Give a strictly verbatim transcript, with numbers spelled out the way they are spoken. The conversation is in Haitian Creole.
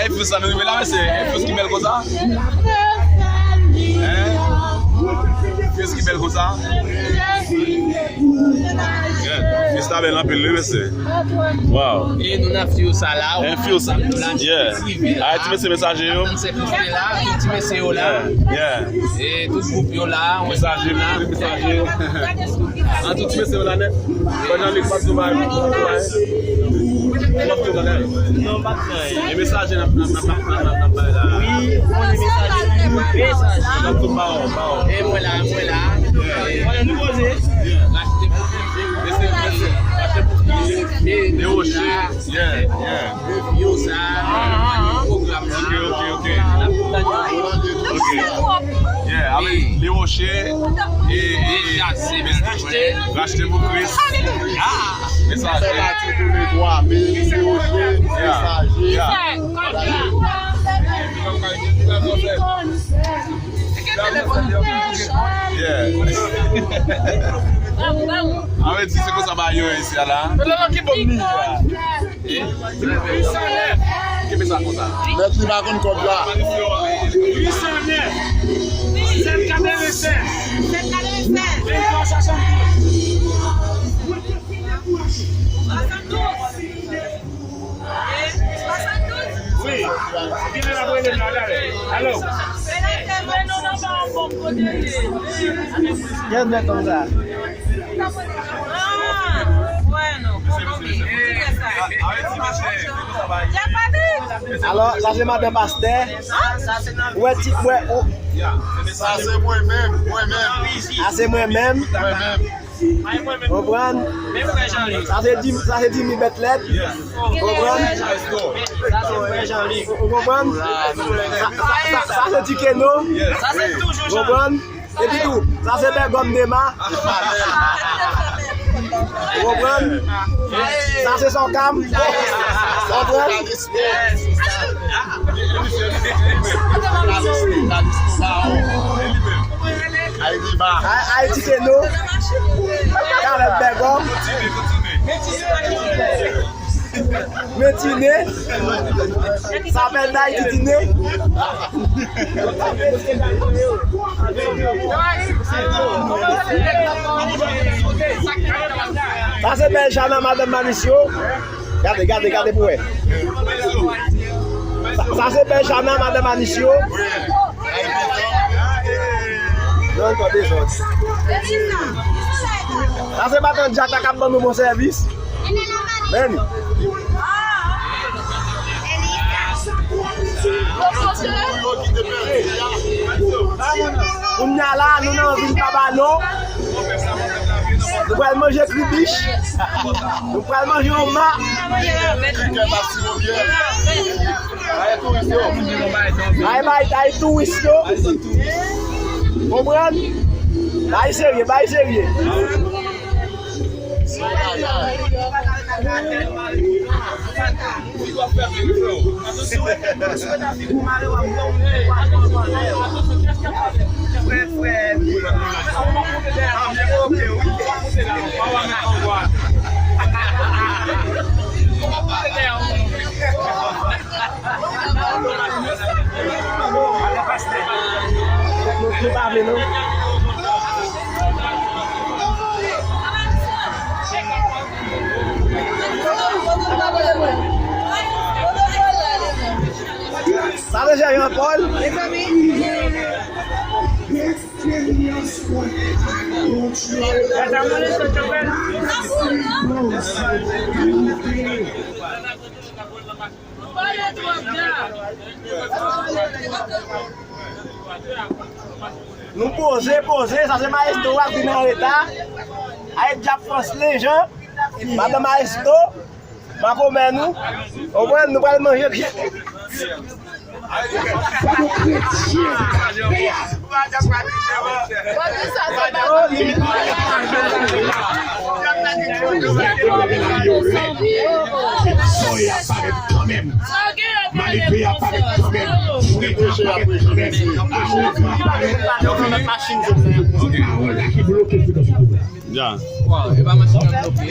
Enfyous la nou rive la, mesye. Enfyous ki bèl konsa. Hein? Enfyous ki bèl konsa. Yeah. Enfyous la bèl anpil, wi, mesye. Wow. E nou nan Enfyous la. Enfyous. Yeah. Ay, ti mesye mesaje yo. Ti mesye yo la. Yeah. E tout gwoup yo la. Mesaje, mesaje. An tout ti mesye yo la nèt. Bon, Jean-Luc, pa t sou bagay, pa t sou bagay. Pa t sou bagay. Non, pa t nan. E mesaje n ap, n ap, n ap, n ap, n ap, n ap bay la. Wi, konnen mesaje, mesaje. N ap tout ba w, ba w. E mwen la, mwen la. Konnen nou poze. Rachte pou mesye, mesye. Rachte pou mesye. Dewoche. Yeah, yeah. Yo sa, pwogram sa. Ok, ok, ok. Ok. Yeah, avèk Lewoshe e, e, e Rachte pou Kris. Ah! Mesaje. Fè pati tou le twa, men Lewoshe, yeah, Mesaje. Yeah. Yeah. Avè di se konsa ba yo isi a la. Mèt li pa konn kòb la. Uit san nèf, sèt katrevennsèz, venntwa swasanndouz. Wi. Genlè l ap rele m la talè. Alo. Genlè konsa. Alò, sa se madan pastè. Ou wè ti, ou wè, ou... Sa se mwen menm, mwen menm. Sa se mwen menm. Mwen menm. Konprann? Sa se Jimmy, sa se Jimmy Bèt Lèd. Konprann? Ou konprann? Sa, sa, sa, sa se Ti Keno. Konprann? Epi tou, sa se Bègòm Dema. Ou konprann? Sa se Sòkam. Konprann? Ay, Ti Keno. Kalèb Bègòm. Men Tine, sa bèl Dayiti Tine. Sa se bèl Jana, madanm Malis yo. Gade, gade, gade pou wè. Sa, sa se bèl Jana, madanm Malis yo. Nan ankò dezòd. Sa se matant Djaka k ap ban nou bon sèvis. Men. Kounye a la, nou nan vil Babalo. Nou pral manje kribich. Nou pral manje yon ma. Ay, bay, ay, touris yo. Konprann? Bay serye, bay serye. Nou pa vle non. Sa se Jean Paul. Nou poze, poze, sa se maestro a ki nan reta. Ay, djab Frans Lejan, madan maestro, Makomè nou. Konprann, nou pral manje. Soy ap parèt kanmenm. Malipe ap parèt kanmenm. Frèt ap parèt kanmenm. Amour ap parèt. Se pawòl la ki bloke pou nou. Ya. Wow, e pa machin nan bloke.